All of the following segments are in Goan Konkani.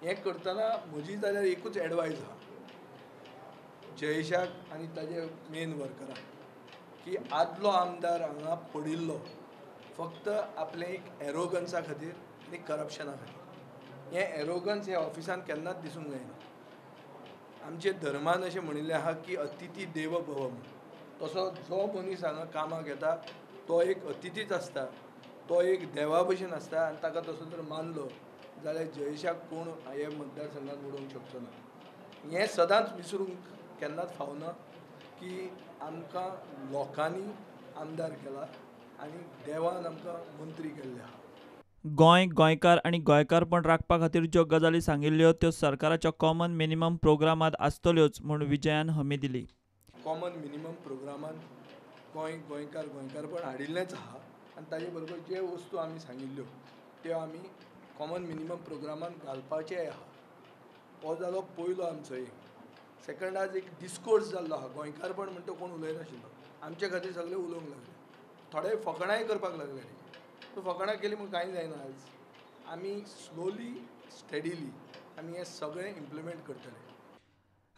हें करतना म्हजी जाल्यार एकूच एडवायज आहा जयेशाक आनी ताजे मेन वर्कराक की आदलो आमदार हांगा पडिल्लो फक्त आपले एक एरोगन्सा खातीर आनी करप्शना खातीर. हें एरोगन्स ह्या ऑफिसान केन्नाच दिसूंक जायना. आमचे धर्मान अशें म्हणिल्लें आहा की अतिथी देव भव म्हूण. तसो जो मनीस हांगा कामाक येता तो एक अतिथीच आसता, तो एक देवा भशेन आसता आनी ताका तसो जर मानलो जाल्यार जयेशाक कोण हे मतदारसंघात उडोवंक शकचो ना. हें सदांच विसरूंक केन्नाच फावना की आमकां लोकांनी आमदार केला आनी देवान आमकां मंत्री केल्ले आहा. गोंय, गोंयकार आनी गोंयकारपण राखपा खातीर ज्यो गजाली सांगिल्ल्यो त्यो सरकाराच्या कॉमन मिनिमम प्रोग्रामांत आसतल्योच म्हूण विजयान हमी दिली. कॉमन मिनिमम प्रोग्रामांत गोंय, गोंयकार, गोंयकारपण हाडिल्लेंच आहा आनी ताजे बरोबर जे वस्तू आमी सांगिल्ल्यो त्यो आमी कॉमन मिनिमम प्रोग्रामांत घालपाचेय आहा. हो जालो पयलो आमचो एक. सेकंड, आज एक डिस्कोर्स जाल्लो आहा. गोंयकारपण म्हणटा कोण उलयनाशिल्लो, आमचे खातीर सगळे उलोवंक लागले, थोडे फकाणांय करपाक लागले. तो फकाणां केली म्हूण कांय जायना. आयज आमी स्लोली स्टेडीली आमी हें सगळें इम्प्लिमेंट करतले.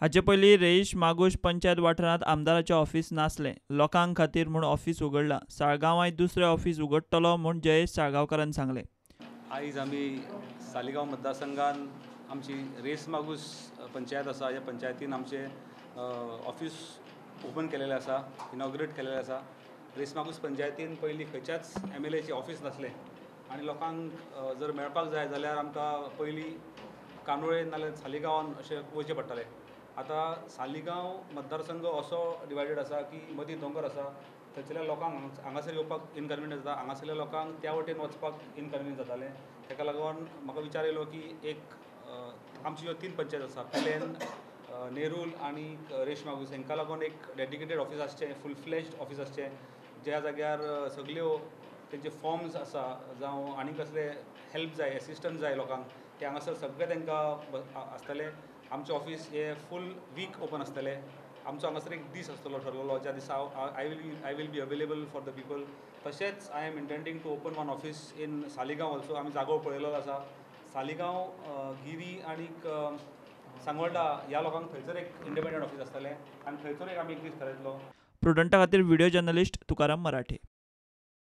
हाचे पयलीं रेईश मागूश पंचायत वाठारांत आमदाराचें ऑफिस नासलें. लोकां खातीर म्हूण ऑफिस उगडलां. साळगांवांय दुसरें ऑफिस उगडटलो म्हूण जयेश साळगांवकारान सांगलें. आयज आमी सालिगांव मतदारसंघान आमची रेस मागूस पंचायत आसा, ह्या पंचायतीन आमचें ऑफिस ओपन केलेलें आसा, इनॉग्रेट केलेलें आसा. रेस मागूस पंचायतीन पयलीं खंयच्याच MLAचें ऑफिस नासलें आनी लोकांक जर मेळपाक जाय जाल्यार आमकां पयलीं कांदोळे नाल्यार सालिगांवान अशें वयचें पडटालें. आतां सालिगांव मतदारसंघ असो डिवायडेड आसा की मदीं दोंगर आसा, थंयसरल्या लोकांक हांगासर येवपाक इनकन्विनियंट जाता, हांगासरल्या लोकांक त्या वटेन वचपाक इनकन्विनियंट जातालें. ताका लागून म्हाका विचार येयलो की एक आमची ज्यो 3 पंचायत आसा, पिलेन, नेरूल आनी रेश मागूस, हांकां लागून एक डेडिकेटेड ऑफिस आसचें, फूल फ्लॅज्ड ऑफिस आसचें, ज्या जाग्यार सगल्यो तेंचे फॉर्म्स आसा जावं आनी कसले हेल्प जाय, एसिस्टन्स जाय लोकांक, ते हांगासर सगळें तांकां आसतलें. आमचें ऑफिस हें फूल वीक ओपन आसतलें. आमचो हांगासर एक दीस आसतलो ठरलेलो ज्या दिसा I will be available for the people. तशेंच I am intending to open one office in Saligao also. आमी जागो पळयलेलो आसा. सालिगांव, गिरी आनी सांगोल्डा ह्या लोकांक थंयसर एक इंडिपेंडंट ऑफिस आसतलें आनी थंयसर एक आमी एक दीस थारायतलो. प्रुडंटा खातीर व्हिडिओ जर्नलिस्ट तुकाराम मराठे.